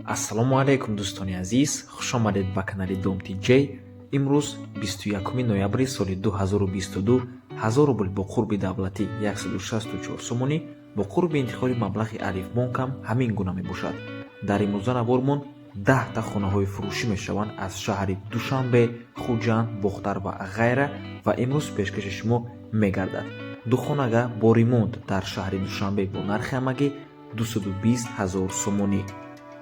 Ассалому алайкум, дӯстони азиз, хушомадед ба канали Дом Тиҷей. Имрӯз 21 ноябри соли 2022. 1000 рубл бо қурби давлатӣ 164 сомонӣ, бо қурби интиқоли маблағи Алифбонкам ҳамин гуна мебошад. Дар имрӯза навормон 10-та хонаҳои фурӯшӣ мешаванд аз шаҳри Душанбе, Хуҷанд, Бохтар ва ғайра ва имрӯз пешкаши шумо мегардад. Ду хонага бо ремонт дар шаҳри Душанбе бо нархи ҳамагӣ 220 ҳазор сомонӣ,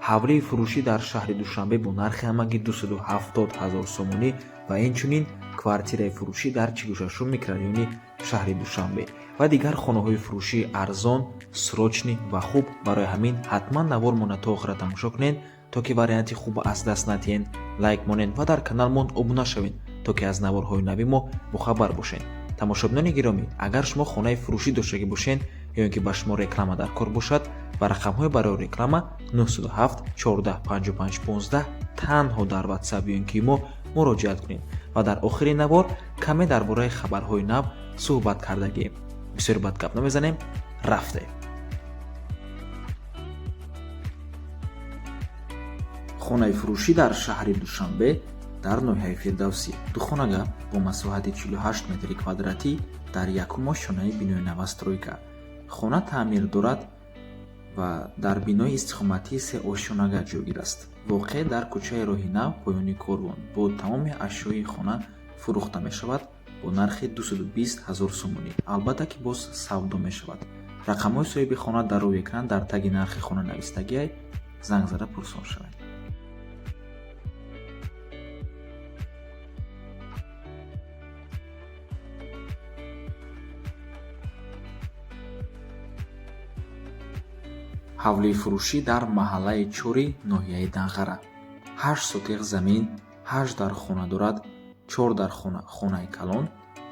ҳавлии фурӯшӣ дар шаҳри Душанбе бо нархи ҳамагӣ 270 ҳазор сомонӣ ва инчунин квартираи фурӯшӣ дар 46-ум микрорайони шаҳри Душанбе ва дигар хонаҳои фурӯшии арзон, срочный ва хуб. Барои ҳамин ҳатман навормона то охира тамошо кунед, то ки варианти хуб аз даст надиҳед. Лайк монед ва дар каналмон обуна шавед, то ки аз наворҳои нави мо бохабар бошед. Тамошобинони гиромӣ, агар шумо хонаи фурӯшӣ доштагӣ бошед ё ин ки ба шумо реклама дар кор бошад, ба рақамҳои барои реклама 907 14 55 15 танҳо дар Ватсап ё ин ки мо муроҷиат кунед. Ва дар охири навор каме дар бораи хабарҳои нав суҳбат кардагием. Бисёр бад гап намезанем, рафтем. Хонаи фурӯшӣ дар шаҳри Душанбе, дар ноҳияи Фирдавсӣ, духонага бо масоҳати 48 метри квадратӣ дар якум ошёнаи бинои новостройка. Хона таъмир дорад ва дар бинои истиқоматии сеошёнага ҷойгир аст. Воқеъ дар кӯчаи Роҳи Нав, поёни Корвон, бо тамоми ашёи хона фурӯхта мешавад бо нархи 220 ҳазор сомонӣ. Албатта ки боз савдо мешавад. Рақамҳои соҳиби хона дар рӯи экран дар таги нархи хона навистагиай, занг зада пурсон шавед. Ҳавлии фурӯшӣ дар маҳаллаи Чори ноҳияи Данғара, 8 сотиқ замин, 8 дар хона дорад. Чор дар хона хонаи калон,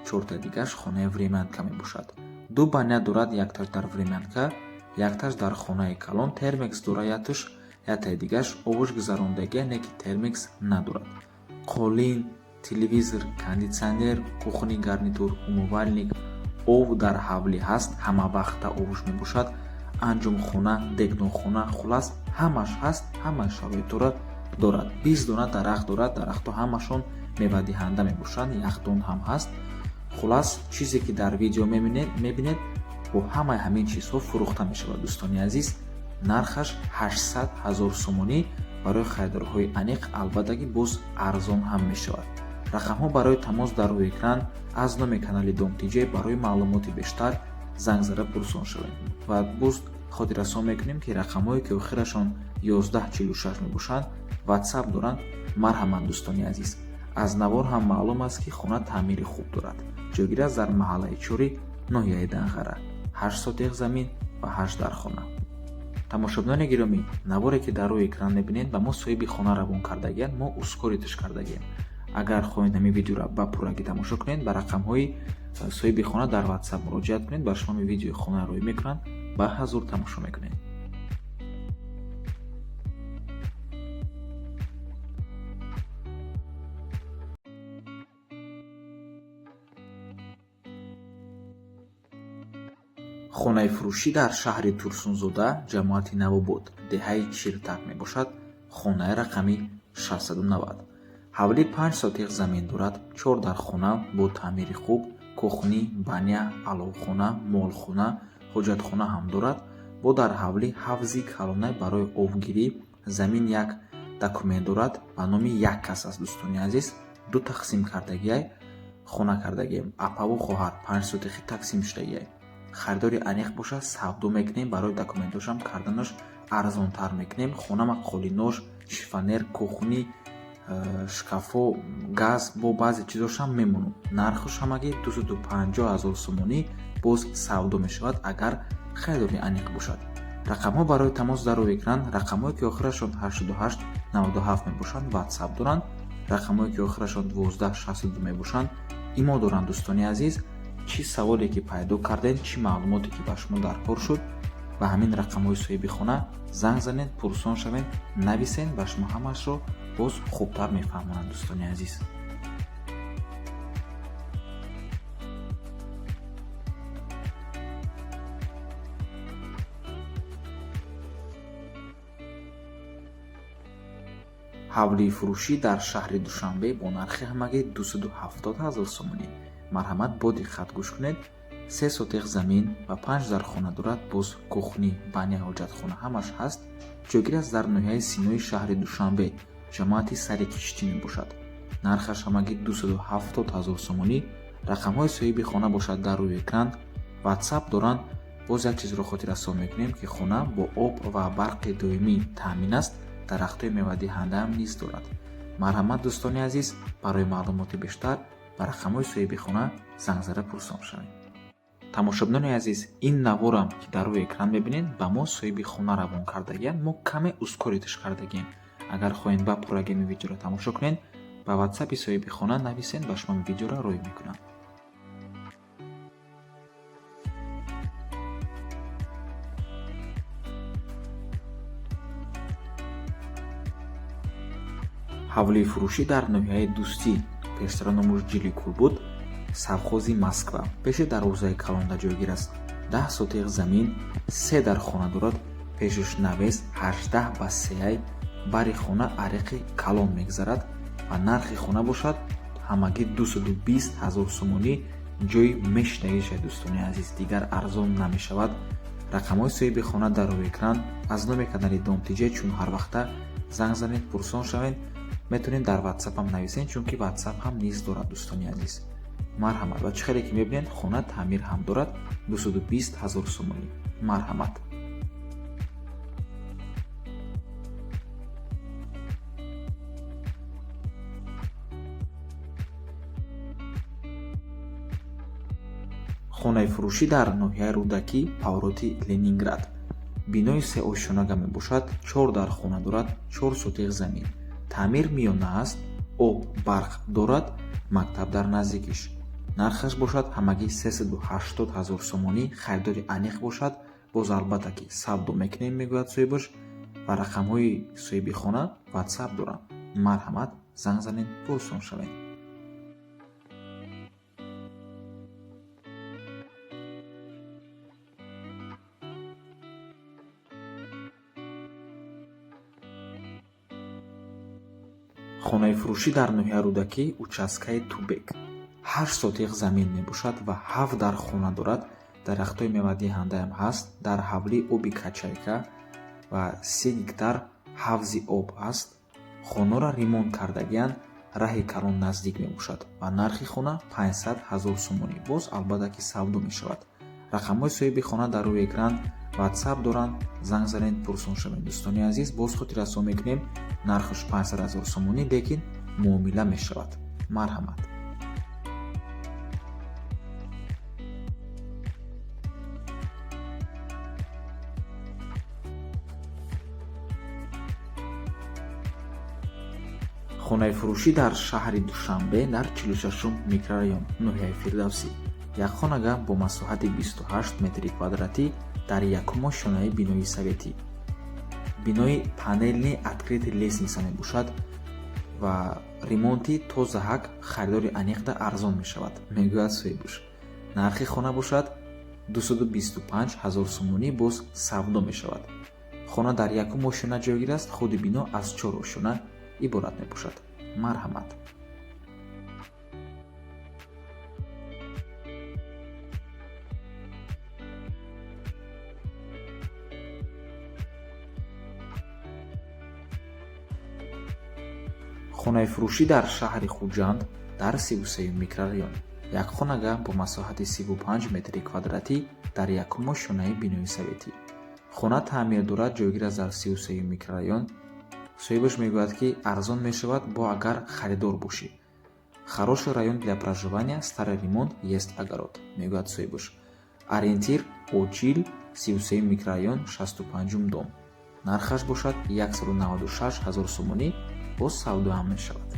чорта дигараш хонаи времянка мебошад. Ду баня дорад, якташ дар времянка, якташ дар хонаи калон. Термекс дорад якташ, яктаи дигараш овош гузарондагия, не ки термекс надорад. Қолин, телевизор, кондитсионер, кухонный гарнитур, умывальник, ов дар ҳавлӣ ҳаст, ҳама вақта овош мебошад. Анҷумхона, дегдонхона, хуллас, ҳамаш ҳаст, ҳама шароитро дорад. 20 дона дарахт дорад, дарахтҳо ҳамашон мевадиҳанда мебошанд, яхдон ҳам ҳаст. Хуллас, чизе ки дар видео мебинед, бо ҳамаи ҳамин чизҳо фурӯхта мешавад, дӯстони азиз. Нархаш 800 ҳазор сомонӣ. Барои харидорҳои аниқ, албатта ки боз арзон ҳам мешавад. Рақамҳо барои тамос дар рӯи экран. Аз номи канали Дом Тиҷей барои маълумоти бештар занг зада пурсон шавед. Ва боз хотиррасон мекунем, ки рақамҳое ки охирашон 1146 мебошанд, Ватсап доранд. Марҳамат, дӯстони азиз. Аз навор ҳам маълум аст, ки хона таъмири хуб дорад. Ҷойгир аст дар маҳаллаи Чори ноҳияи Данғара, 8 сотиқ замин ва 8 дар хона. Тамошобинони гиромӣ, наворе ки дар рӯи экран мебинед, ба мо соҳиби хона равон кардагианд, мо ускорить ш кардагием. Агар хоҳед ҳамин видеоро ба пуррагӣ тамошо кунед, ба рақамҳои соҳиби хона дар Ватсап муроҷиат кунед, ба шумо видеои хона роҳӣ мекунанд, ба ҳазур тамошо мекунед. Хонаи фурӯшӣ дар шаҳри Турсунзода, ҷамоати Навобод, деҳаи Чиртак мебошад. Хонаи рақами 690. Ҳавлӣ 5 сотиқ замин дорад, чор дар хона бо таъмири хуб, кухня, баня, аловхона, молхона, ҳоҷатхона ҳам дорад. Бо дар ҳавлӣ ҳавзи калонай барои обгирӣ. Замин як документ дорад, ба номи як кас аст, дӯстони азиз. Ду тақсим кардагиай, хона кардагием, апаву хоҳар, 5 сотиқи тақсим шудагиай. Харидори аниқ бошад, савдо мекунем, барои документошам карданаш арзонтар мекунем. Хонама қолинош, шифоньер, кухня, шкафо, газ, бо баъзе чизошам мемонад. Нархаш ҳамагӣ 250 ҳазор сомонӣ, боз савдо мешавад, агар харидори аниқ бошад. Рақамҳо барои тамос дар рӯи экран. Рақамҳое ки охирашон 88 97 мебошанд, Ватсап доранд. Рақамҳое ки охирашон 12 62 мебошанд, имо доранд. Дӯстони азиз, чӣ саволе ки пайдо кардед, чӣ маълумоте ки ба шумо дар кор шуд, ба ҳамин рақамҳои соҳиби хона занг занед, пурсон шавед, нависед, ба шумо ҳамаашро боз хубтар мефаҳмонанд, дӯстони азиз. Ҳавлии фурӯшӣ дар шаҳри Душанбе бо нархи ҳамагӣ 270 ҳазор сомонӣ. Марҳамат, бо диққат гӯш кунед. 3 сотиқ замин ва 5 дархона дорад, боз кухни, баня, ҳоҷатхона ҳамаш ҳаст. Ҷойгир аст дар ноҳияи Синои шаҳри Душанбе, ҷамоати Сари Киштӣ мебошад. Нархаш ҳамагӣ 270 ҳазор сомонӣ. Рақамҳои соҳиби хона бошад дар рӯи экран. WhatsApp доранд. Боз як чизро хотиррасон мекунем, ки хона бо об ва барқи доимӣ таъмин аст, дарахтҳои мевадиҳандаам низ дорад. Марҳамат, дӯстони азиз, барои маълумоти бештар ба рақамҳои соҳиби хона занг зада пурсон шавед. Тамошобинони азиз, ин наворам, ки дар рӯи экран мебинед, ба мо соҳиби хона равон кардагианд. Мо каме ускорить ш кардагием. Агар хоҳед ба пуррагӣ ин видеоро тамошо кунед, ба ватсапи соҳиби хона нависед, ба шумо видеоро рӯй мекунанд. Ҳавлии фурӯшӣ дар ноҳияи Дӯстӣ, пештара номуш Ҷиликул буд, совхози Москва, пеши дарвозаи калонда ҷойгир аст. 10 сотиқ замин, 3 дархона дорад, пешаш навес 18 ба 3, бари хона ариқи калон мегзарад ва нархи хона бошад ҳамагӣ 220 ҳазор сомонӣ. Ҷои мешинагиша, дӯстони азиз, дигар арзон намешавад. Рақамҳои соҳиби хона дар рӯи экран. Аз номи канали Дом ТЖ, чун ҳар вақта, занг занед, пурсон шавед. Метавонед дар ватсапам нависед, чунки ватсап ҳам низ дорад, дӯстони азиз. Марҳамат. Ва чӣ хеле ки мебинед, хона таъмир ҳам дорад. 220 ҳазор сомонӣ. Марҳамат. Хонаи фурӯшӣ дар ноҳияи Рӯдакӣ, поворот и Ленинград. Бинои сеошёнага мебошад, чор дархона дорад, 4 сотиқ замин. Таъмир миёна аст, об, барқ дорад, мактаб дар наздикиш. Нархаш бошад ҳамагӣ 380 ҳазор сомонӣ. Харидори аниқ бошад, боз албатта ки савдо мекунем, мегӯяд соҳибаш, ва рақамҳои соҳиби хона ватсап доранд. Марҳамат, занг занед, пурсон шавед. Хонаи фурӯшӣ дар ноҳияи Рӯдакӣ, участкаи Тубек. 8 сотиқ замин мебошад ва 7 дархона дорад. Дарахтҳои мевадиҳандаам ҳаст. Дар ҳавлӣ оби качайка ва 3 гектар ҳавзи об аст. Хонаро ремонт кардагианд, раҳи калон наздик мебошад ва нархи хона 500 ҳазор сомонӣ. Боз албатта ки савдо мешавад. Рақамҳои соҳиби хона дар рӯи экран, ватсап доранд, занг занед, пурсон шавед. Дӯстони азиз, боз хотиррасон мекунем, нархаш 500 ҳазор сомонӣ, лекин муомила мешавад. Марҳамат. Хонаи фурӯшӣ дар шаҳри Душанбе, дар 46-ум микрорайон, ноҳияи Фирдавсӣ. Як хонага бо масоҳати 28 метри квадратӣ дар якум ошёнаи бинои советӣ. Бинои панельный открытый лестница мебошад ва ремонти тозаҳак. Харидори аниқда арзон мешавад, мегӯяд соҳибуш. Нархи хона бошад 225 ҳазор сомонӣ, боз савдо мешавад. Хона дар якум ошёна ҷойгир аст, худи бино аз чор ошёна иборат мебошад. Марҳамат. Хонаи фурӯшӣ дар шаҳри Хуҷанд, дар 33-юм микрорайон. Як хонага бо масоҳати 35 метри квадратӣ дар якум ошёнаи бинои советӣ. Хона таъмир дорад, ҷойгир аст дар 33-юм микрорайон. Соҳибаш мегӯяд, ки арзон мешавад, бо агар харидор бошӣ. Хороший район для проживания, старый ремонт, есть огород, мегӯяд соҳибаш. Ориентир Очил, 33-юм микрорайон, 65-ум дом. Нархаш бошад 196 ҳазор сомонӣ, боз савдо ҳам мешавад.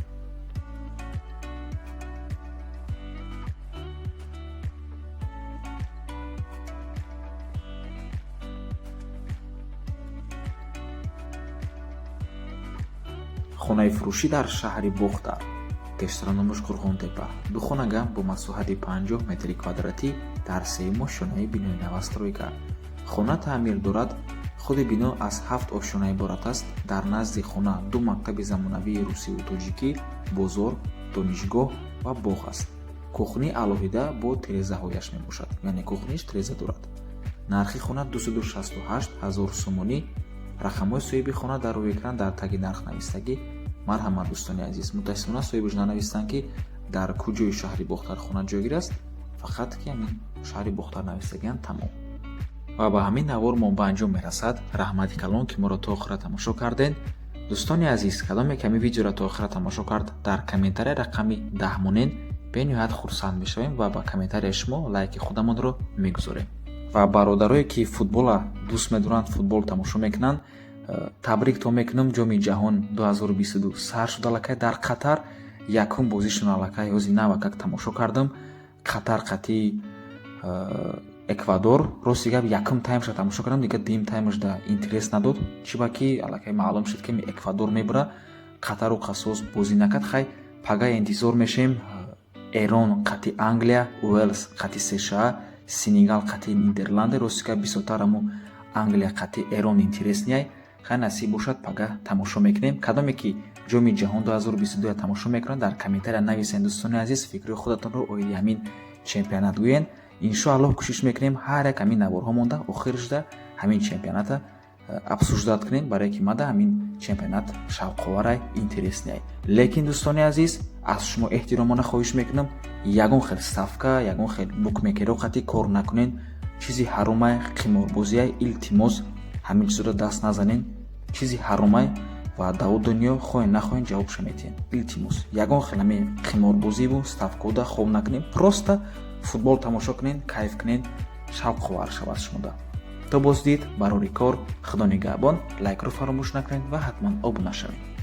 Хонаи фурӯшӣ дар шаҳри Бохтар, пештара номаш Қурғонтепа, ду хонага бо масоҳати 50 метри квадратӣ дар сеюм ошёнаи бинои новостройка. Хона таъмир дорад. Худи бино аз ҳафт ошёна иборат аст. Дар назди хона ду мактаби замонавии русиву тоҷикӣ, бозор, донишгоҳ ва боғ аст. Кухни алоҳида бо тирезаҳояш мебошад, яъне кухниш тиреза дорад. Нархи хона 268 ҳазор сомонӣ. Рақамҳои соҳиби хона дар рӯи экран дар таги нарх навистагӣ. Марҳамат, дӯстони азиз. Мутаассифона, соҳибаш нанавистанд, ки дар куҷои шаҳри Бохтар хона ҷойгир аст, фақат ки ҳамин шаҳри Бохтар навистагианд, тамом. Ва ба ҳамин навор мо ба анҷом мерасад. Раҳмати калон, ки моро то охира тамошо кардед. Дӯстони азиз, кадоме ки ҳамин видеоро то охира тамошо кард, дар комментария рақами 10 монед, бениҳоят хурсанд мешавем ва ба комментарияи шумо лайки худамонро мегузорем. Ва бародарое, ки футбола дӯст медоранд, футбол тамошо мекунанд, табриктон мекунам. Ҷоми ҷаҳон 2022 сар шуд аллакай дар Қатар. Якум бозишон аллакай ҳози навакак тамошо кардам, Қатар қатъи Эквадор. Рости гап, якум таймша тамошо кардам, дигар дуюм таймаш да интерес надод, чиба ки аллакай маълум шуд, ки Эквадор мебура. Қатару қасос бозӣ накард. Хай, пага интизор мешем: Эрон қатъи Англия, Уэлс қатъи США, Сенегал қатъи Нидерланде. Рости гап, бисёртар амо Англия қатъи Эрон интересный. Хай, насиб бошад, пага тамошо мекунем. Кадоме ки Ҷоми ҷаҳон 2022 тамошо мекунанд, дар комментария нависед, дӯстони азиз, фикри худатонро оиди ҳамин чемпионат гӯед. Иншоаллоҳ, кӯшиш мекунем, ҳар як ҳамин наворҳо монда, охиршда ҳамин чемпионата обсуждать кунем, барое ки мада ҳамин чемпионат шавқоварай, интересный. Лекин, дӯстони азиз, аз шумо эҳтиромона хоҳиш мекунам, ягон хел ставка, ягон хел букмекеро қатъи кор накунед. Чизи ҳаромай, қиморбозиай. Илтимос, ҳамин чизро даст назанед, чизи ҳаромай ва даву дунё хоҳен нахоҳен ҷавобша метиҳем. Илтимос, ягон хел ҳамин қиморбозиву ставкода хоб накунем. Просто футбол тамошо кунед, кайф кунед, шавқовар шавад шумода. То боздид, барори кор, Худо нигаҳбон. Лайкро фаромӯш накунед ва ҳатман обуна шавед.